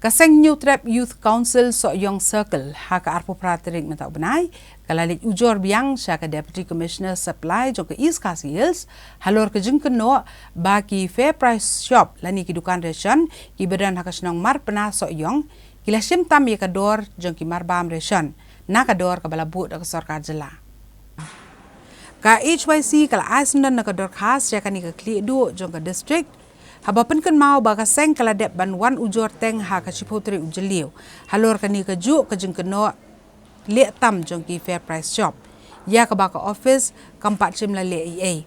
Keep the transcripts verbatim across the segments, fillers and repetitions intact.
Ka Seng Hynñiewtrep Youth Council Sohiong Circle ha ka arphew phra tarik mynta u bnai ka la leit ujor biang sha ka Deputy Commissioner Supply jong ka East Khasi Hills halor ka jingkynnoh ba ki Fair Price Shop lane ki dukan ration kiba don ha ka shnong Marpna Sohiong ki la shim tam ïa ka dor jong ki marbam ration na ka dor kaba la buh da ka sorkar jylla. Ka H Y C ka la ai syndon na ka dorkhas ïa kane ka khlieh duh jong ka district haba pynkynmaw ba ka seng ka la dep ban wan ujor teng ha ka shiphew tarik u Jylliew halor kane kajuh ka jingkynnoh leh tam jong ki Fair Price Shop ïa kaba ka office kam pat shym la leh ei ei,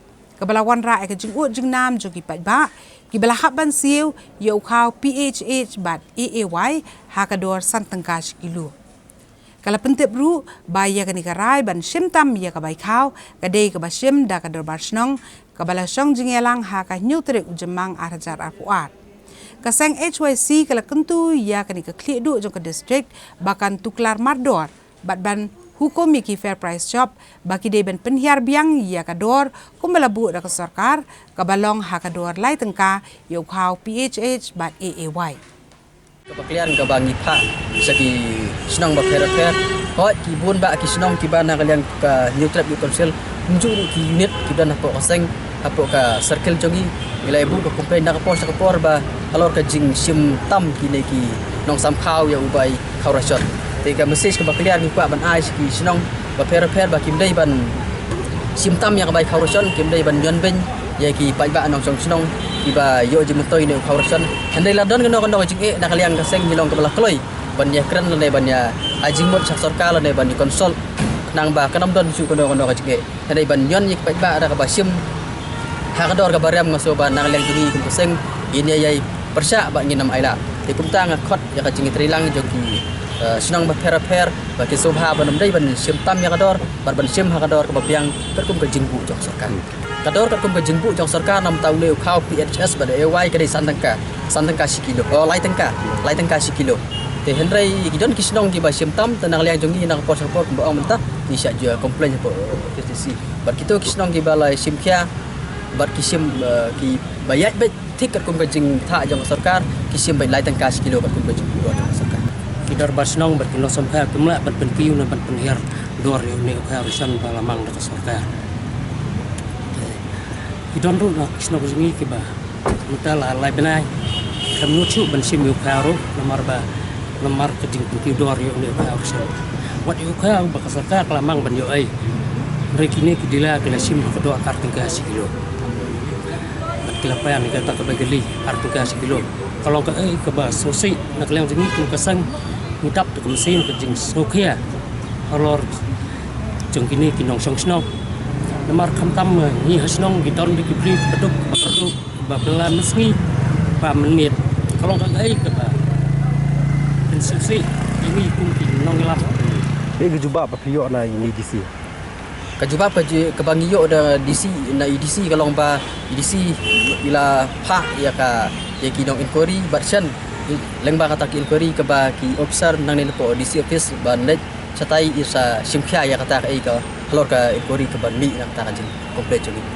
kaba la wanrah ïa ka jingud jingnam jong ki paidbah kiba la hap ban siew ïa u khaw P H H bad A A Y ha ka dor san tyngka shi kilo. Ka la pyntip ruh ba ïa kane ka rai ban shim tam ïa ka bai khaw ka dei kaba shim da ka dorbar shnong kaba la shong jingïalang ha ka hynñiew tarik u Jymmang ar hajar arphew ar. Ka seng H Y C ka la kyntu ïa kane ka khlieh duh jong ka district ba kan tuklar mardor bad ban hukum ïa ki Fair Price Shop ba ki dei ban pynhiar biang ïa ka dor kumba la buh da ka sorkar kaba long ha ka dor lai tyngka ïa u khaw P H H bad A A Y. Kaba kliar kaba ngi phah sha ki shnong bapher bapher. Hooid, ki bun bah ki shnong kiba na ka liang ka Hynñiewtrep Youth Council, kumjuh ruh ki unit ki don hapoh ka seng, hapoh ka circle jong ngi, ngi la ïa buh ka complain na ka por sha ka por ba halor ka jingshim tam kine ki nongsamkhaw ïa u bai khaw ration. Te ka message kaba kliar ngi kwah ban ai sha ki shnong bapher bapher ba kim dei ban shim tam ïa ka bai khaw ration, kim dei ban ñion beiñ ïa ki paidbah nongshong shnong kiba ïoh jingmyntoi ne u khaw ration. Hynrei la don kano kano ka jingeh na ka liang ka seng, ngi long kaba la kloi ban ïa kren lane ban ïa ai jingmut sha sorkar lane ban ïa consult khnang ba kan ym don shuh kano kano ka jingeh. Hynrei ban ñion ïa ki paidbah da kaba shim ha ka dor kaba riam, nga sngew ba na ka liang jong ngi kum ka seng ngin ïa ïai pyrshah bad ngin ym ailad. Te kumta nga khot ïa ka jingïatreilang jong ki, eh, shnong bapher bapher ba ki sngewbha ban ym dei ban shim tam ïa ka dor bad ban shim ha ka dor kaba biang katkum ka jingbuh jong sorkar. Ka dor katkum ka jingbuh jong sorkar namar u khaw P H H bad A A Y ka dei san tyngka, san tyngka shi kilo. Oh, lai tyngka, lai tyngka shi kilo. Te hynrei ki don ki shnong kiba shim tam, te na ka liang jong ngi na ka por sha ka por kumba ong mynta ngi shah ju complain hapoh F S D C. Bad kito ki shnong kiba la shim khia bad ki shim, eh, kiba ïaid beit thik katkum ka jingthaw jong ka sorkar, ki shim beit lai tyngka shi kilo katkum ka jingthaw jong ka sorkar. Ki dorbar shnong bad ki nongsamkhaw kim lah ban pynkiew ne ban pynhiar dor ïa une u khaw ration ba la mang da ka sorkar. Ki don ruh na ki shnong jong ngi kiba mynta la lai bnai kam nud shuh ban shim ïa u khaw ruh namar ba, namar ka jingpynkiew dor ïa une u khaw ration. Wat ïa u khaw ba ka sorkar ka la mang ban ïoh ei. Hynrei kine ki dealer ki la shim ka dor ar tyngka shi kilo. Bad ki la pan ïa kata kaba kali ar tyngka shi kilo. Ka long kaei kaba sngewsih na ka liang jong ngi kum ka seng, ngi dap da ka mynsiem ka jingsngewkhia halor jong kine ki nongshong shnong. Namar khamtam ngi ha shnong ngi don da ki briew ba duk ba duk ba pynlait mynsngi ba mynmiet. Ka long kaei kaba pynsngewsih ïa ngi kum ki nongïalam. Kaei ka jubab ba phi ïoh na i D C? Ka jubab ka ju-, kaba ngi ïoh da D C, na i D C ka long ba i D C i la phah ïa ka, ïa ki nong inquiry bad shen lyngba kata ka inquiry kaba ki officer nangne napoh D C office ban leit shatai i sa shim khia ïa kata kaei ka halor ka inquiry kaba mih na kata ka jingcomplain jong ngi.